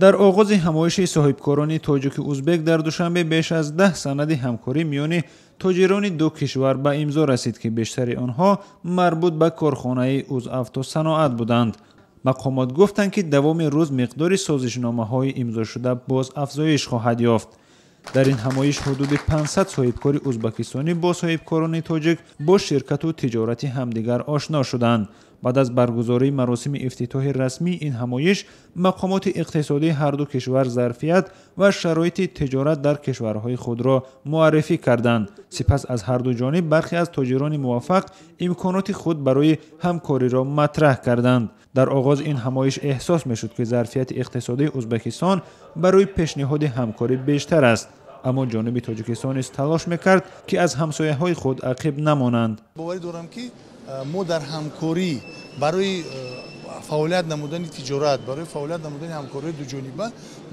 Дар оғози ҳамоиши соҳибкорони тоҷику узбек дар Душанбе беш аз 10 санади ҳамкорӣ миёни тоҷирони ду кишвар ба имзо расид, ки бештари онҳо марбут ба корхонаи Узавтосаноат буданд. Мақомот гуфтанд, ки давоми рӯз миқдори созишномаҳои имзошуда боз афзоиш хоҳад ёфт. Дар ин ҳамоиш ҳудуди 500 соҳибкори узбакистонӣ бо соҳибкорони тоҷик бо ширкату тиҷорати ҳамдигар ошно шуданд. Баъд аз баргузории маросими ифтитоҳи расмии ин ҳамоиш, мақомоти иқтисодии ҳарду кишвар зарфият ва шароити тиҷорат дар кишварҳои худро муаррифӣ карданд. Сипас аз ҳарду ҷониб бархе аз тоҷирони муваффақ имконоти худ барои ҳамкориро матраҳ карданд. Дар оғози ин ҳамоиш эҳсос мешуд, ки зарфияти иқтисодии Узбекистон барои пешниҳоди ҳамкорӣ бештар аст, аммо ҷониби Тоҷикистон низ талош мекард, ки аз ҳамсояҳои худ ақиб намонанд. Боварӣ дорам, ки мо дар ҳамкорӣ барои фаъолият намудани тиҷорат, барои фаъолият намудани ҳамкориҳои дуҷониба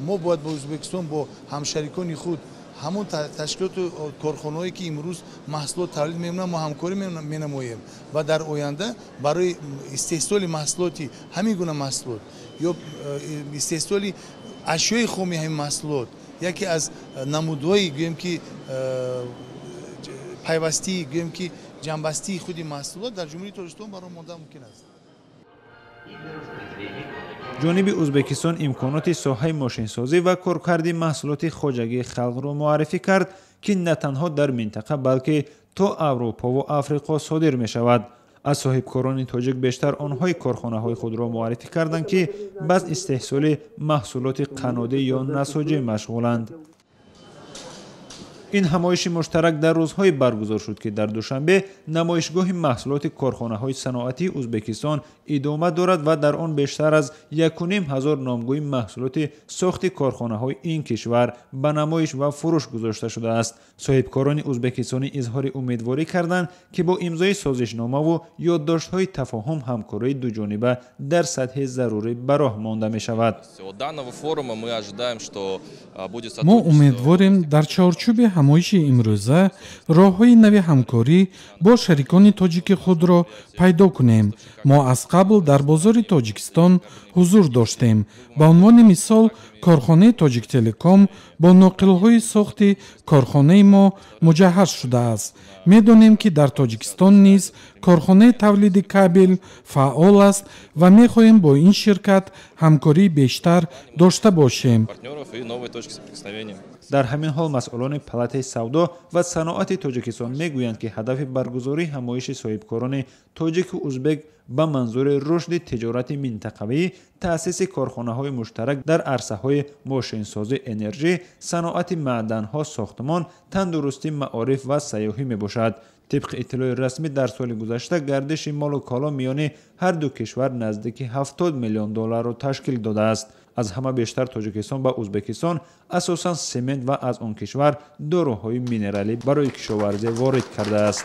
мо бояд бо Ӯзбекистон, бо ҳамшарикони худ, ҳамон ташкилоту корхонаҳое, ки имрӯз маҳсулот тавлид мекунанд, мо ҳамкорӣ менамоем ва дар оянда барои истеҳсоли маҳсулоти ҳамин гуна маҳсулот ё истеҳсоли ашёи хоми ҳамин маҳсулот, яке аз намудҳои, гӯем ки, пайвастии, гӯем ки, ҷамъбастии худи маҳсулот дар Ҷумҳурии Тоҷикистон барои мондан мумкин аст. Ҷониби Узбекистон имконоти соҳаи мошинсозӣ ва коркарди маҳсулоти хоҷагии халқро муаррифӣ кард, ки на танҳо дар минтақа, балки то Аврупову Африқо содир мешавад. Аз соҳибкорони тоҷик бештар онҳои корхонаҳои худро муаррифӣ карданд, ки ба истеҳсоли маҳсулоти қаннодӣ ё насоҷӣ машғуланд. Ин ҳамоиши муштарак дар рӯзҳое баргузор шуд, ки дар Душанбе намоишгоҳи маҳсулоти корхонаҳои саноатии Узбекистон идома дорад ва дар он бештар аз 1500 номгӯи маҳсулоти сохти корхонаҳои ин кишвар ба намоиш ва фурӯш гузошта шудааст. Соҳибкорони узбекистонӣ изҳори умедворӣ карданд, ки бо имзои созишномаву ёддоштҳои тафоҳум ҳамкории дуҷониба дар сатҳи зарурӣ ба роҳ монда мешавад. Мо умедворем, дар чорчӯби ҳамоиши имрӯза роҳҳои нави ҳамкорӣ бо шарикони тоҷики худро пайдо кунем. Мо аз қабл дар бозори Тоҷикистон ҳузур доштем. Ба унвони мисол, корхонаи Тоҷиктелеком бо ноқилҳои сохти корхонаи мо муҷаҳҳаз шудааст. Медонем, ки дар Тоҷикистон низ корхонаи тавлиди кабел фаъол аст ва мехоҳем бо ин ширкат ҳамкории бештар дошта бошем. Дар ҳамин ҳол масъулони Палатаи савдо ва саноати Тоҷикистон мегӯянд, ки ҳадафи баргузории ҳамоиши соҳибкорони тоҷику узбек ба манзури рушди тиҷорати минтақавӣ, таъсиси корхонаҳои муштарак дар арсаҳои мошинсозӣ, энержӣ, саноати маъданҳо, сохтмон, тандурустӣ, маориф ва сайёҳӣ мебошад. Тибқи иттилои расмӣ, дар соли гузашта гардиши молу коло миёни ҳар ду кишвар наздики 70 миллион долларро ташкил додааст. Аз ҳама бештар Тоҷикистон ба Узбекистон асосан семент ва аз он кишвар доруҳои минералӣ барои кишоварзӣ ворид кардааст.